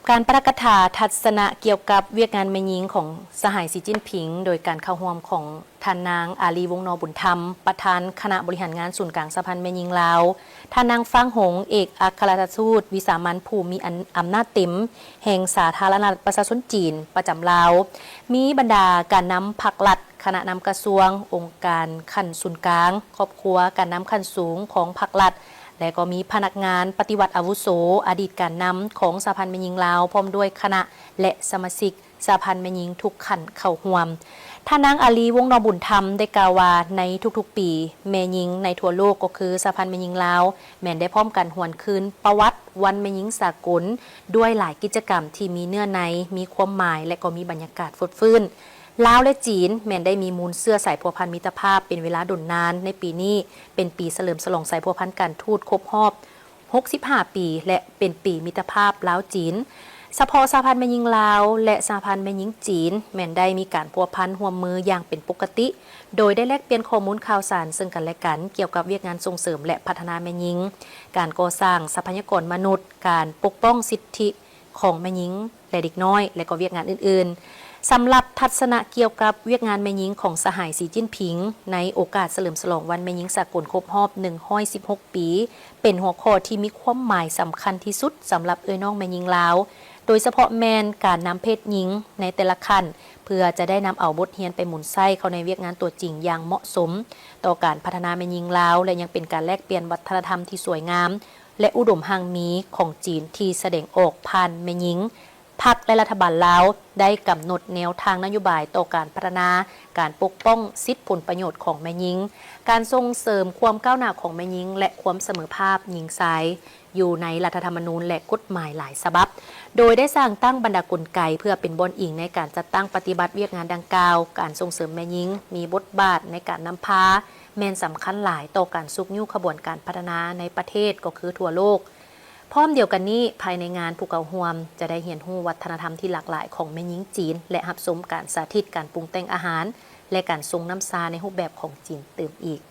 ການປາຖະກະຖາທັດສະນະກ່ຽວກັບວຽກງານແມ່ຍິງຂອງສະຫາຍ ສີ ຈິ້ນຜິງ ໂດຍການເຂົ້າຮ່ວມຂອງທ່ານນາງ ອາລີ ວົງນໍບຸນທຳ ປະທານຄະນະບໍລິຫານງານສູນກາງສະຫະພັນແມ່ຍິງລາວ, ທ່ານນາງ ຟາງ ຫົງ ເອກອັກຄະລັດຖະທູດວິສາມັນຜູ້ມີອຳນາດເຕັມແຫ່ງສາທາລະນະລັດປະຊາຊົນຈີນປະຈຳລາວ, ມີບັນດາການນຳພັກລັດ, ຄະນະນຳກະຊວງ, ອົງການຂັ້ນສູນກາງ, ຄອບຄົວການນຳຂັ້ນສູງຂອງພັກລັດ ແລະ ກໍມີພະນັກງານປະຕິວັດອາວຸໂສ, ອະດີດການນຳຂອງສະຫະພັນແມ່ຍິງລາວ ພ້ອມດ້ວຍຄະນະ ແລະ ສະມາຊິກສະຫະພັນແມ່ຍິງທຸກຂັ້ນເຂົ້າຮ່ວມ. ທ່ານນາງ ອາລີ ວົງນໍບຸນທຳ ໄດ້ກ່າວວ່າ ໃນທຸກໆປີ, ແມ່ຍິງໃນທົ່ວໂລກ ກໍຄືສະຫະພັນແມ່ຍິງລາວ ແມ່ນໄດ້ພ້ອມກັນຫວນຄືນປະຫວັດວັນແມ່ຍິງສາກົນ ດ້ວຍຫຼາຍກິດຈະກຳທີ່ມີເນື້ອໃນ, ມີຄວາມໝາຍ ແລະ ກໍມີບັນຍາກາດຟົດຟື້ນ. ລາວ ແລະ ຈີນ ແມ່ນໄດ້ມີມູນເຊື້ອສາຍພົວພັນມິດຕະພາບເປັນເວລາດົນນານ, ໃນປີນີ້ເປັນປີສະເຫຼີມສະຫຼອງສາຍພົວພັນການທູດຄົບຮອບຫົກສິບຫ້າປີ ແລະ ເປັນປີມິດຕະພາບລາວ-ຈີນ. ສະເພາະສະຫະພັນແມ່ຍິງລາວ ແລະ ສະຫະພັນແມ່ຍິງຈີນ ແມ່ນໄດ້ມີການພົວພັນຮ່ວມມືຢ່າງເປັນປົກກະຕິ, ໂດຍໄດ້ແລກປ່ຽນຂໍ້ມູນຂ່າວສານເຊິ່ງກັນແລະກັນ ກ່ຽວກັບວຽກງານສົ່ງເສີມ ແລະ ພັດທະນາແມ່ຍິງ, ການກໍ່ສ້າງຊັບພະຍາກອນມະນຸດ, ການປົກປ້ອງສິດທິຂອງແມ່ຍິງ ແລະ ເດັກນ້ອຍ ແລະ ກໍວຽກງານອື່ນໆ. ສຳລັບທັດສະນະກ່ຽວກັບວຽກງານແມ່ຍິງຂອງສະຫາຍ ສີ ຈິ້ນຜິງ ໃນໂອກາດສະເຫຼີມສະຫຼອງວັນແມ່ຍິງສາກົນຄົບຮອບໜຶ່ງຮ້ອຍສິບຫົກປີ ເປັນຫົວຂໍ້ທີ່ມີຄວາມໝາຍສຳຄັນທີ່ສຸດສຳລັບເອື້ອຍນ້ອງແມ່ຍິງລາວ, ໂດຍສະເພາະແມ່ນການນຳເພດຍິງໃນແຕ່ລະຂັ້ນ ເພື່ອຈະໄດ້ນຳເອົາບົດຮຽນໄປໝູນໃຊ້ເຂົ້າໃນວຽກງານຕົວຈິງຢ່າງເໝາະສົມຕໍ່ການພັດທະນາແມ່ຍິງລາວ ແລະ ຍັງເປັນການແລກປ່ຽນວັດທະນະທຳທີ່ສວຍງາມ ແລະ ອຸດົມຮັ່ງມີຂອງຈີນທີ່ສະແດງອອກຜ່ານແມ່ຍິງ. ພັກ ແລະ ລັດຖະບານລາວໄດ້ກຳນົດແນວທາງນະໂຍບາຍຕໍ່ການພັດທະນາການປົກປ້ອງສິດຜົນປະໂຫຍດຂອງແມ່ຍິງ, ການສົ່ງເສີມຄວາມກ້າວໜ້າຂອງແມ່ຍິງ ແລະ ຄວາມສະເໝີພາບຍິງຊາຍ ຢູ່ໃນລັດຖະທຳມະນູນ ແລະ ກົດໝາຍຫຼາຍສະບັບ, ໂດຍໄດ້ສ້າງຕັ້ງບັນດາກົນໄກເພື່ອເປັນບ່ອນອີງໃນການຈັດຕັ້ງປະຕິບັດວຽກງານດັ່ງກ່າວ. ການສົ່ງເສີມແມ່ຍິງມີບົດບາດໃນການນຳພາ ແມ່ນສຳຄັນຫຼາຍຕໍ່ການຊຸກຍູ້ຂະບວນການພັດທະນາໃນປະເທດ ກໍຄືທົ່ວໂລກ. ພ້ອມດຽວກັນນີ້, ພາຍໃນງານຜູ້ເຂົ້າຮ່ວມຈະໄດ້ຮຽນຮູ້ວັດທະນະທຳທີ່ຫຼາກຫຼາຍຂອງແມ່ຍິງຈີນ ແລະ ຮັບຊົມການສາທິດການປຸງແຕ່ງອາຫານ ແລະ ການຊົງນ້ຳຊາໃນຮູບແບບຂອງຈີນຕື່ມອີກ.